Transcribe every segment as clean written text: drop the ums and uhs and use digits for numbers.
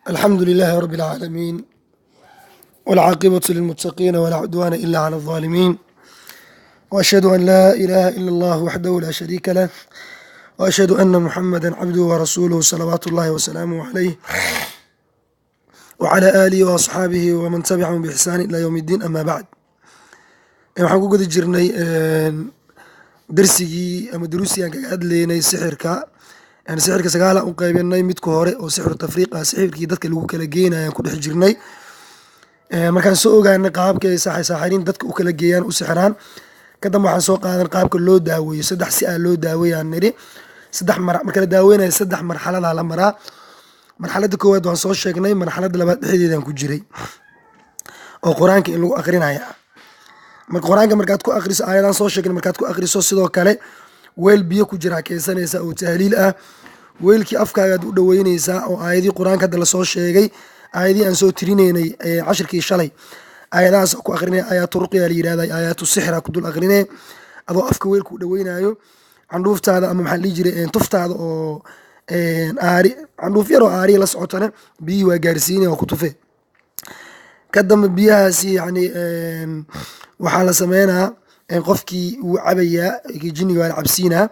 Alxamdu lilaahi rabbi alcaalamiin, walcaaqibatu lilmuttaqiina, walaa cudwaana ila cala aldaalimiin, waashhadu an laa ilaaha ila allah waxdahu laa shariika lah, waashhadu ana muxamada cabduhu warasuuluhu, salawaatu ullahi wasalaamuhu calayh wacalaa aalihi waasxaabihi waman tabicahum biixsaani ilaa yowm iddiin. Ama bacd, waxaan ku guda jirnay darsigii ama duruustii aan kaga hadlaynay sixirka. Yani sixirka sagaalaan u qaybinay. Midka hore oo sixru tafriiq ah, sixirkii dadka lagu kala geenaya, aan ku dhex jirnay. Markaan soo ogaanay qaabka ay saaxiriin dadka u kala geeyaan, u sixiraan, kadamba waxaan soo qaadan qaabka loo daaweeyo. Saddex si aa loo daaweeyaan nidhi. Saddex mar marka la daaweynayo, saddex marxaladaa la maraa. Marxaladda koowaad waan soo sheegnay, marxaladda labaad dhexdeedaan ku jiray oo Qur-aanka in lagu akrinaya ah. Marka Qur-aanka markaad ku akriso, aayadaan soo sheegnay markaad ku akriso, sidoo kale weel biyo ku jiraa keensanaysa oo tahliil ah. Weelkii afkaagaad u dhoweyneysaa oo aayadii Qur-aanka hadda lasoo sheegay, aayadii aan soo tirinaynay cashirkii shalay, aayadahaas ku akrinay. Aayaatu ruqya la yirahda, aayaatu sixra ku dul akrinee adoo afka weelka u dhoweynayo. Candhuuftaada ama, maxaa la dhihi jiray, tuftaada oo aari, candhuuf yar oo aariya la socotana, biyihii waa gaarsiinaya, waa ku tufe. Ka dambe biyahaasi yani waxaa la sameynaa, qofkii wuu cabayaa, jinniga waa la cabsiinaa.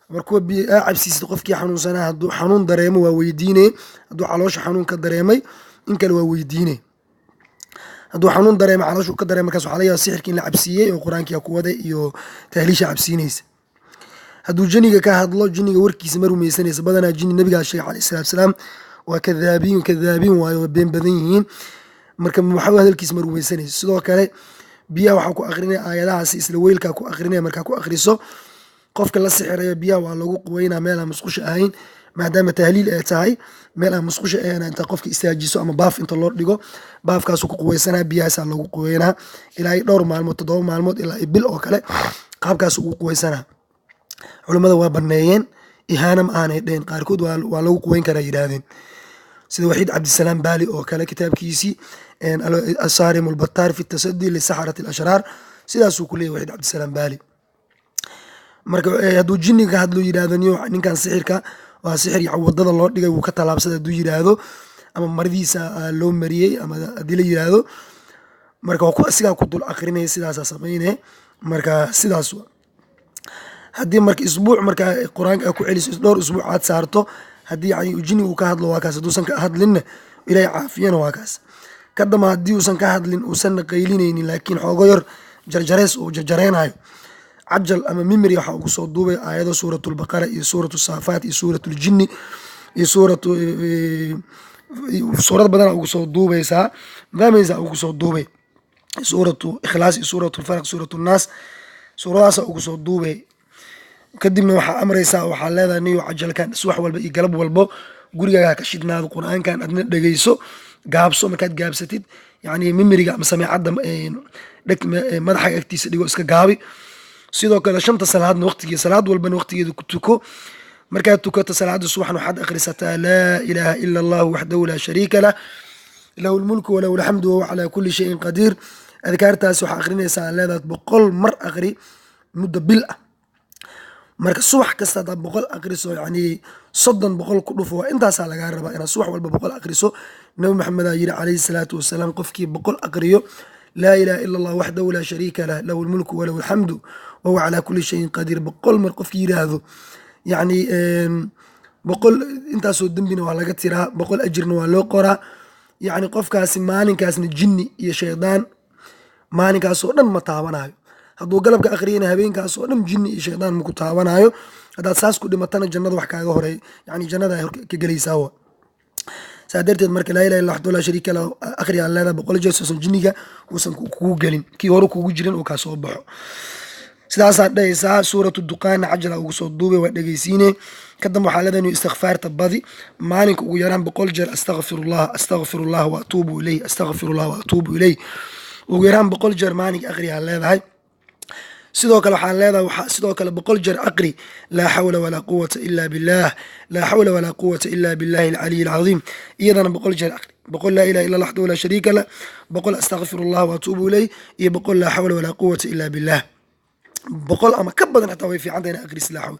Markuwa biyo aa cabsiisid, qofkii xanuunsanaa hadduu xanuun dareemo waa weydiine. Hadduu caloosha xanuun ka dareemay in kale waa weydiine. Hadduu xanuun dareemo, caloosha ka dareemo, markaas waxaa laga yaaba sixirkii in la cabsiiyey oo Qur-aankii ku waday iyo tahliisha cabsiinaysa. Hadduu jinniga ka hadlo, jinniga warkiisa ma rumaysanaysa. Badanaa jinni, nabigaa sheegay calayhi salaatu salaam, waa kadaabiin, kadaabiin waayo, waa been badan yihiin. Marka waxa hadalkiisa ma rumaysanaysa. Sidoo kale biyaha waxaa ku akrinaya aayadahaasi, isla weylkaa ku akrinaya. Markaa ku akriso, qofka la sixirayo biyaha waa lagu quweynaa meel aan musqusha ahayn, maadaama tahliil ay tahay. Meel aan musqusha ahayn inta qofka istaajiso ama baaf inta loo dhigo, baafkaasuu ku quweysanaa, biyahaasaa loogu quweynaa ilaa iyo dhowr maalmood, 7 maalmood ilaa iyo bil oo kale, qaabkaas ugu quweysanaa. Culummada waa baneeyeen, ihaana ma aanay dhehen. Qaarkood waa lagu quweyn karaa yidhaahdeen, sida Waxiid Cabdisalaam Baali oo kale, kitaabkiisii Asaarim Albattaar fi Tasadi lisaxarati Alashraar, sidaasuu ku leeyahy Waxiid Cabdisalaam Baali. Marka hadduu jinniga ka hadlo, yidhahdo niyo ninkan sixirka waa sixir iyo wadada loo dhigay, wuu ka tallaabsaday hadduu yidhaahdo, ama maradiisa loo mariyey ama haddii la yidhaahdo, marka waa ku asigaa ku dul akrinaya, sidaasaa samayne. Marka sidaas wa haddii marka isbuuc markaa Qur-aanka aad ku celiso, dhowr isbuuc aad saarto, haddii yani jinni uu ka hadlo, waa kaas. Hadduusan ka hadlinna, Ilaahay caafiyana, waa kaas. Ka damba haddii uusan ka hadlin, uusanna qaylinaynin, laakiin xoogo yar jarjareys uu jarjareynayo, cajal ama memory waxaa ugu soo duubay aayado Suuratulbaqara iyo Suuratu Saafaat iyo Suuratuljinni iyo suuratu suurad badana ugu soo duubaysaa, fahmaysaa? Ugu soo duubay Suuratu Ikhlaas iyo Suuratu Lfalaq, Suuratu Nnaas, suuradahaasa ugu soo duubay. Kadibna waxaa amraysaa, waxaa leedahay: niyo cajalkan subax walba iyo galab walbo gurigaaga ka shidnaado, Qur-aankan adna dhegeyso, gaabso. Markaad gaabsatid, yani memoryga ama sameecadda madaxa agtiisa dhigo, iska gaabi. Sidoo kale shanta salaadna waqtigeeda, salaad walbana waqtigeeda ku tuko. Markaad tukato salaada subaxna, waxaad akhrisataa: laa ilaaha ila allahu waxdahu laa shariika lah, lahu lmulku walahu alxamdu wahuwa calaa kulli shayin qadiir. Adkaartaas waxaa akhrinaysaa, leedahay, 100 mar akhri muddo bil ah. Marka subax kasta hadaad 100 akhriso, yani 30 100 ku dhufo, waa intaasaa lagaa rabaa inaad subax walba 100 akhriso. Nabi Maxamedaa yiri calayhi salaatu wasalaam: qofkii 100 aqriyo laa ilaha ila allah waxdahu laa shariika lah, lahu lmulku walahu alxamdu wahuwa calaa kulli shayin qadiir, 100 mar qofkii yiraahdo, yacni 100 intaasoo dembina waa laga tiraa, 100 ajirna waa loo qoraa. Yacni qofkaasi maalinkaasna jinni iyo shaydaan maalinkaasoo dhan ma taabanayo. Hadduu galabka akhriyana, habeenkaasoo dhan jinni iyo shaydaan maku taabanayo. Haddaad saas ku dhimatana, jannada wax kaaga horeey, yani jannada ay ka gelaysaa wa. Saa darteed marka laa ilaha illa waxdahu laa shariika lahu akhri aan leedahay 100 jeer, uusan jinniga uusan kugu gelin, kii hore kugu jirin uu kaa soo baxo. Sidaasaad dhahaysaa. Suuratu Duqaana cajala ugu soo duubay, waa dhegeysiine. Ka dambe waxaa leedahay istikfaarta badi, maalinka ugu yaraan 100 jeer: astaqfirullah, astaqfirullah wa atuubu ilayh, astaqfirullah wa atuubu ilayh. Ugu yaraan 100 jeer maalinka akhri aan leedahay. Sidoo kale waxaan leedahay, waxaa sidoo kale 100 jeer aqri laa xawla walaa quwata ila billah, laa xawla walaa quwata ila billahi alcaliy alcadiim. Iyadana 100 jeer aqri: 100 laa ilaha illa allah waxdahu laa shariika lah, 100 astaqfirullah wa atuubu ilayh, iyo 100 laa xawla walaa quwata ila billah. 100 ama ka badan xataa way fiican tahay ina aqris laa xawla.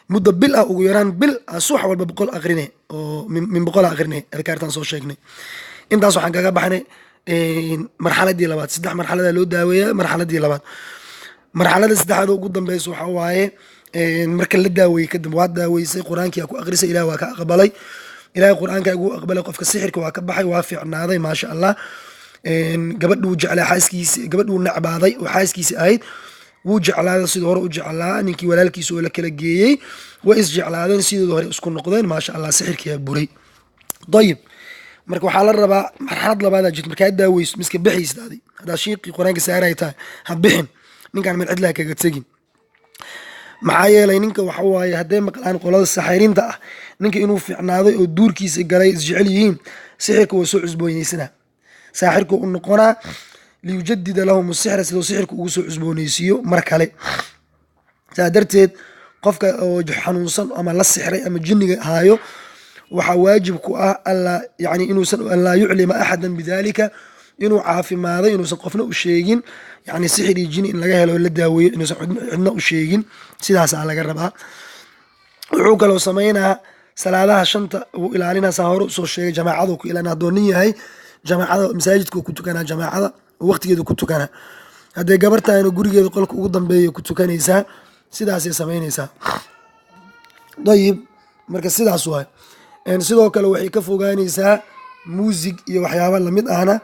Muddo bil ah, ugu yaraan bil ah, subax walba 100 aqrine oo min 100 aqrine adkaartaan soo sheegnay. Intaas waxaan kaga baxnay marxaladii labaad. Saddex marxalada loo daaweeya. Marxaladii labaad, marxalada saddexaad oo ugu dambeysa waxaa waaye marka la daaweeyey kadib. Waa daaweysay, Qur-aankii aa ku aqrisay, Ilaah waa ka aqbalay, Ilahay Qur-aanka ugu aqbalay, qofka sixirka waa ka baxay, waa fiicnaaday, maasha Allah. Gabadhuu jeclaa xaaskiisi, gabadhuu necbaaday oo xaaskiisi ahayd wuu jeclaaday, sidii hore u jeclaa. Ninkii walaalkiisa oo la kala geeyey way isjeclaadeen, sidooda hore isku noqdeen, maasha Allah, sixirkiyaa buray. Dayib, marka waxaa la rabaa marxalad labaadaa jirta. Markaa daaweyso miska bixaysid adi, haddaa shiiqii Qur-aanka saaray tahay, ha bixin ninkaan meel cidlaha kaga tegin. Maxaa yeelay ninka waxa waaye hadday maqlaan qolada saxiriinta ah ninka inuu fiicnaaday oo duurkiisa galay, isjecel yihiin, sixirka waa soo cusbooneysanaa, saaxirka u noqonaa, liyujadida lahum sixra, siduu sixirka ugu soo cusbooneysiiyo mar kale. Saa darteed qofka oo xanuunsan ama la sixray ama jinniga haayo waxaa waajib ku ah alla yani inuusan an laa yuclima axadan bidalika, inuu caafimaaday inuusan qofna u sheegin, yani sixir iyo jini in laga helo, la daaweeyo, inuusan cidna u sheegin, sidaasaa laga rabaa. Wuxuu kaloo sameynaa salaadaha shanta uu ilaalinaa, saa hore usoo sheegay, jamaacadu ku ilaalina. Hadduu nin yahay, jamaacada masaajidka ku tukanaa, jamaacada waqtigeeda ku tukanaa. Haddee gabartahayna, gurigeeda qolka ugu dambeeya ku tukanaysaa, sidaasay samaynaysaa. Dayib, marka sidaas waay. Sidoo kale waxay ka fogaanaysaa muusig iyo waxyaaba lamid ahna.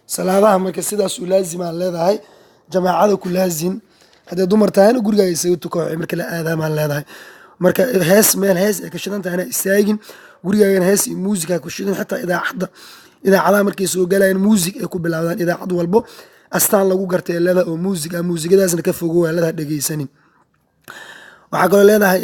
Salaadaha marka sidaas u laazimaa leedahay, jamaacada ku laazim. Haddee dumar tahayna, gurigaaga isaga tuka, waxay marka la aadaamaan leedahay. Marka hees, meel hees ay ka shidan tahayna istaagin, gurigaagana hees iyo muusig ha ku shidan. Xitaa idaacadda, idaacadaha markay soo galayaan muusig ay ku bilaabdaan. Idaacad walbo astaan lagu gartay leedahay oo muusig ah, muusigadaasna ka fogo, waa leedahay, dhegeysanin. Waxaa kaloo leedahay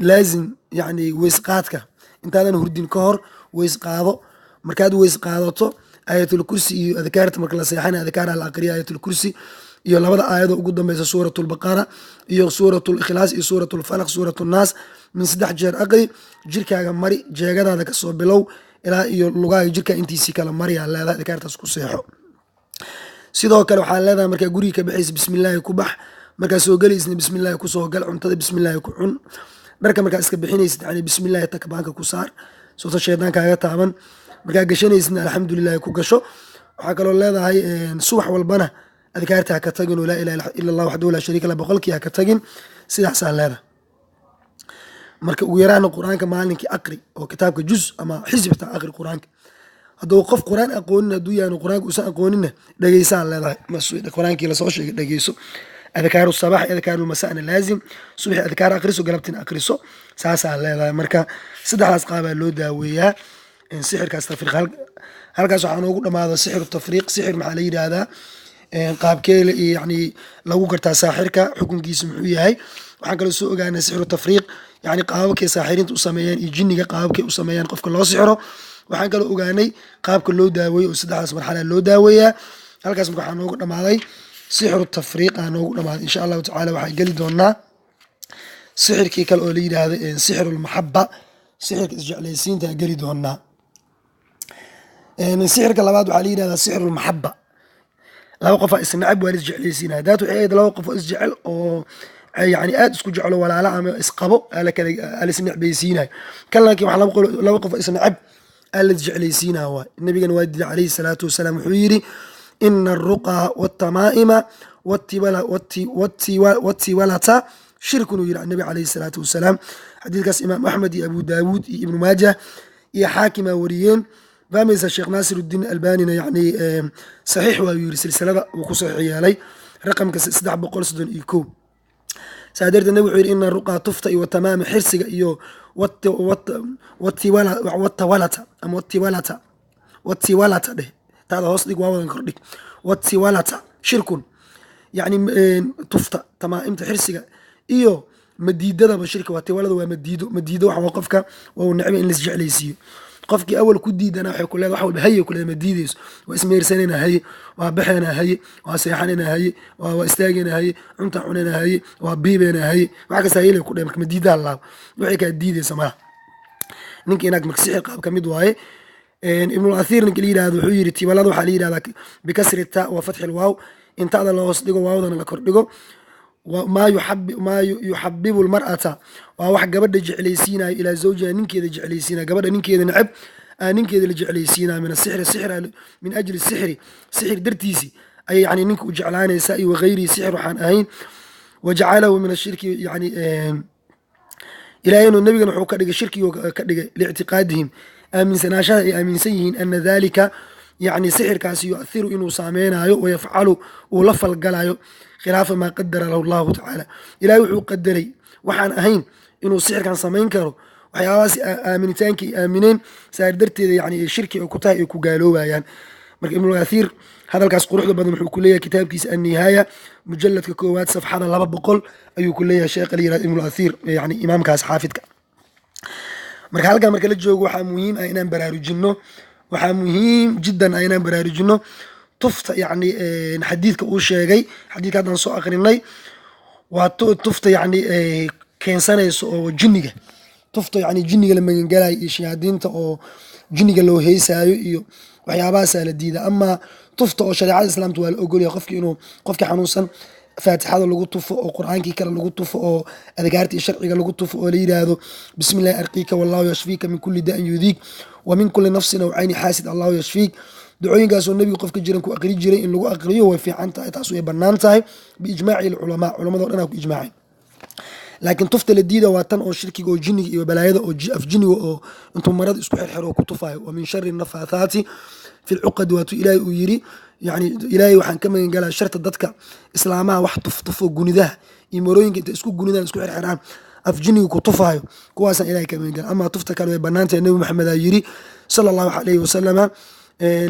laazim, yani weys qaadka. Intaadan hurdin ka hor weys qaado. Markaad weys qaadato, Aayatul Kursi iyo adkaarta marka la seexana adkaara la aqriya, Aayatul Kursi iyo labada aayadoo ugu dambeysa Suuratulbaqara iyo Suuratul Ikhlaas iyo Suuratulfalaq, Suuratulnaas, min 3 jeer aqri. Jirkaaga mari, jeegadaada kasoo bilow ilaa iyo lugaaga, jirkaa intiisii kala mariyaa leedahay. Adkaartaas ku seexo. Sidoo kale waxaa leedahay markaa guriga ka baxaysa, bismillaahi ku bax. Markaa soo gelaysna, bismillaahi kusoo gal. Cuntada bismillaahi ku cun. Dharka markaa iska bixinaysid, yani bismillaahi takbaanka ku saar soota shaydaan kaaga taaban. Markaa gashanaysidna, alxamdulillahi ku gasho. Waxaa kaloo leedahay subax walbana adkaarta ha ka tagin oo laa ilaha ila Allah waxdahu laa shariika lah 100kii ha ka tagin. Sidaasaa leedahay. Marka ugu yaraana Qur-aanka maalinkii aqri oo kitaabka juz ama xisbta aqri Qur-aanka. Hadduu qof Qur-aan aqoonin, hadduu yahan Qur-aanka uusan aqooninna, dhegeysaa leedahay. Qur-aankii lasoo sheegay dhegeyso. Adkaaru sabax, adkaaru masana laazim. Subaxi adkaar aqriso, galabtina aqriso, saasaa leedahay. Marka saddexdaas qaabaa loo daaweeyaa sixirkaas tafriiq. Halkaas waxaa noogu dhamaada sixiru tafriiq. Sixir maxaa la yidhaahdaa? Qaabkee yani lagu gartaa saaxirka? Xukunkiisa muxuu yahay? Waxaan kaloo soo ogaanay sixiru tafriiq, yani qaababkay saaxiriinta u sameeyaan iyo jinniga qaababkay u sameeyaan qofka loo sixiro. Waxaan kaloo ogaanay qaabka loo daaweeyo oo saddexdaas marxala loo daaweeyaa. Halkaas marka waxaa noogu dhamaaday sixiru tafriiq aa noogu dhamaaday. Insha Allahu tacala waxaan geli doonaa sixirkii kale oo la yidhaahdo sixirulmaxaba, sixirka isjeclaysiinta geli doonaa. Sixirka labaad waxaa la yidhahdaa sixirulmaxaba. Laba qofaa isnacab, waa la isjeclaysiinaya. Daat waxay ahayd laba qof oo isjecel oo yani aad isku jeclo, walaala ama isqabo, ala isnecbaysiinayo. Kan laakiin waxaa laba qof oo isnacab aa la isjeclaysiinaya waay. Nabigana waa diiday calayhi salaatu wasalaam. Wuxuu yidhi: ina aruqaa watamaa'ima watiwalata shirkun, uu yidhi nabi calayhi salaatu wasalaam. Xadiidkaas Imaam Axmed iyo Abu Daawuud iyo Ibnu Maajah iyo Xaakimaa wariyeen. Fahmaysa? Sheekh Naasir Uddiin Albanina yani saxiix waa yiri, silsilada uu ku saxiix yeelay raqamka 331. Saa darteed nabig wuxuu yidhi: ina ruqaa, tufta iyo watamaama, xirsiga iyo watawalata ama watiwalata, watiwalata dheh, taada hoos dhig, waa wadan kordhig, watiwalata shirkun. Yani tufta, tamaa'imta, xirsiga iyo madiidadaba shirki waa. Tiwalada waa madiido. Madiido waxa waa qofka waa uu necba in laisjeclaysiiyo. Qofkii awal ku diidana waxay ku leedahay wax walba haye ku leedahay, ma diideyso. Waa ismeersanayna haye, waa baxeena haye, waa seexanayna haye, waa istaagayna haye, cunta cunayna haye, waa biibayna haye, wax kasta haye ku dheh. Marka madiidaha laabo waxay kaa diideysa malaha ninka inaag. Marka sixir qaab ka mid waaye. Ibnul Athiir ninka la yidhahdo wuxuu yidhi: tibalada waxaa la yidhahdaa bikasri ta wa fatxi lwaaw, in ta'da la hoos dhigo, waawdana la kordhigo. Maa yuxabibu lmar'ata, waa wax gabadha jeclaysiinayo, ilaa zawjiha, ninkeeda jeclaysiinayo. Gabadha ninkeeda neceb ninkeeda la jeclaysiinayo. Min asixri, sixr, min ajli sixri, sixir dartiisi ayay yani ninka u jeclaanaysaa, iyo wagayrihi, sixir waxaan ahayn. Wajacalahu min ashirki, yani Ilahaynu nabigana wuxuu ka dhigay shirkigo ka dhigay, liictiqaadihim, aaminsanaashada ay aaminsan yihiin, ana dalika, yani sixirkaasi, yuathiru, inuu saameynayo, wayafcalu, uu la falgalayo, khilaafa maa qadara lahu Allahu tacaala. Ilahay wuxuu qadaray waxaan ahayn inuu sixirkan samayn karo. Waxyaabahaas aaminitaanka ay aamineen saar darteeda yani shirki ay ku tahay, ay ku gaaloobayaan. Marka Ibnulathiir hadalkaas quruxda badan wuxuu ku leeyahay kitaabkiisa Annihaaya, mujaladka 1aad, safxada 200 ayuu ku leeyahay sheekha la yirahdo Ibnulathiir, yani imaamkaas xaafidka. Marka halkan marka la joogo, waxaa muhiim ah inaan baraarujino, waxaa muhiim jiddan ah inaan baraarujino tufta, yani xadiidka uu sheegay, xadiidka haddaan soo akrinay, waa tufta yani keensanayso oo jinniga, tufta yani jinniga la magangalayo iyo shayaadiinta oo jinniga loo heysaayo iyo waxyaabahaasaa la diida. Amaa tufta oo shareecada Islaamta waa la ogolyahay, qofki inuu qofkii xanuunsan Faatixada lagu tufo, oo Qur-aankii kale lagu tufo, oo adkaartii sharciga lagu tufo, oo la yidhaahdo: "Bismi illahi arqiika, wallahu yashfiika min kulli da'in yudiik, wa min kulli nafsin aw cayni xaasid, allahu yashfiik." Ducooyinkaasoo nebigu qofka jiran ku aqri jiray in lagu aqriyo way fiican tahay, taas way bannaan tahay biijmaaci alculamaa, culamado dhan aa ku ijmaacay. Laakiin tufta la diida waa tan oo shirkiga oo jinniga iyo balaayada oo af jinniga oo intuu marada isku xirxiro oo ku tufayo. "Wa min shari nafaathaati fi lcuqadi", waatuu Ilaahay uu yiri, yani Ilaahay waxaan ka magan galaa sharta dadka islaamaha wax tuftufo, gunidaha iyo marooyinka inta isku gunidaan, isku xirxiraan, af jinniga ku tufaayo, kuwaasaan Ilahay ka magan gala. Amaa tufta kale way banaantahay. Nebi Maxamed aa yiri sala Allahu calayhi wasalama: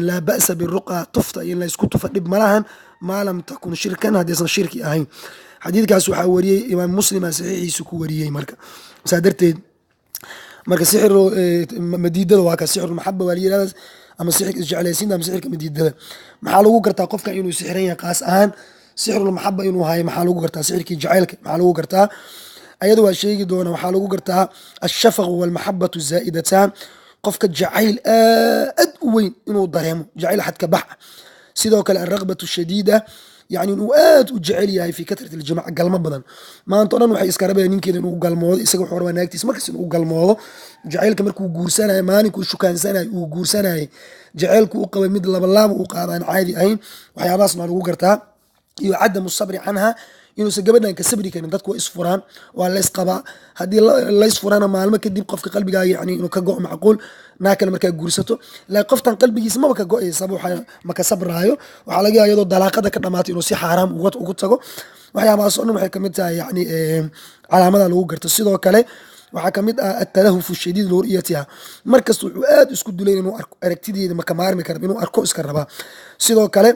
"Laa ba'sa biruqa", tufta in la isku tufa dhib malahan, maa lam takun shirkan, haddaysan shirki ahayn. Xadiidkaas waxaa wariyey Imaam Muslima, saxiixiisa ku wariyey. Marka saa darteed, marka sixir madiidada waa ka sixirulmaxaba waa la yirahda, ama sixirka isjeclaysiinta ama sixirka madiidada. Maxaa lagu gartaa qofka inuu sixiran yahay, qaas ahaan sixirulmaxaba inuu hayo? Maxaa lagu gartaa sixirkii jacaylka? Maxaa lagu gartaa? Ayada waa sheegi doona. Waxaa lagu gartaa alshafaqu walmaxabatu zaa'idatan, qofka jacayl aad u weyn inuu dareemo, jacayl xadka bax. Sidoo kale alraqbatu shadiida, yani inuu aad u jecel yahay, fi katrat aljimac, galmo badan. Maanta o dhan waxay iska rabaya ninkeeda inuu galmoodo, isaga wuxuu rabaa naagtiisa markas inuu galmoodo. Jacaylka markuu guursanayo, maalinkuu shukaansanayo, uu guursanayay, jacaylku u qabay mid labalaaba uu qaadaan caadi ahayn. Waxyaabahaasna waa lagu gartaa. Iyo cadamu sabri canha, inuusan gabadhan ka sabri karin. Dadku waa isfuraan, waa la isqabaa. Haddii la isfurana, maalmo kadib qofka qalbigaaga yani inuu ka go', macquul naa kale markaa guursato. Laakiin qoftan qalbigiisa maba ka go'aysaba, waxa ma ka sabraayo. Waxaa laga yaaba iyadoo dalaaqada ka dhamaatay inuu si xaaraam ugu tago. Waxyaabahaas oo dhan waxay kamid tahay yani calaamada lagu garto. Sidoo kale waxaa kamid ah atalahufu shadiid liru'yatiha, markasta wuxuu aad isku dulayn inuu arko aragtideeda, maka maarmi kara, inuu arko iska rabaa. Sidoo kale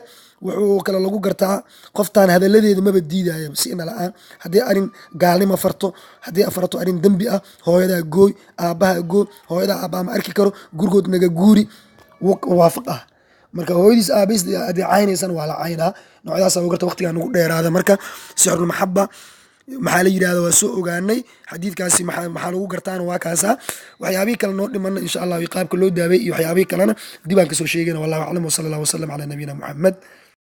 wuxuu kale lagu gartaa qoftaan hadaladeeda maba diidaya si ina la-aan. Haddii arin gaalnimo farto, haddii farto arrin dembi ah, hooyadaa gooy, aabbaha gooy, hooyadaa aabbaha ma arki karo, gurigood naga guuri, waafaq ah. Marka hooyadiis aabihiis haddii caynaysana waa la caynaa. Noocyadaas lagu garta. Waqtigaa nagu dheeraada. Marka sixrulmaxaba maxaa la yidhahda waa soo ogaanay. Xadiidkaasi maxaa lagu gartaana waa kaasaa. Waxyaabihii kale noo dhimana, insha Allah, qaabka loo daaway iyo waxyaabihii kalena dib aan kasoo sheegayna. Wallahu aclam, wasala allah wasalam calaa nabiyina Muxamed.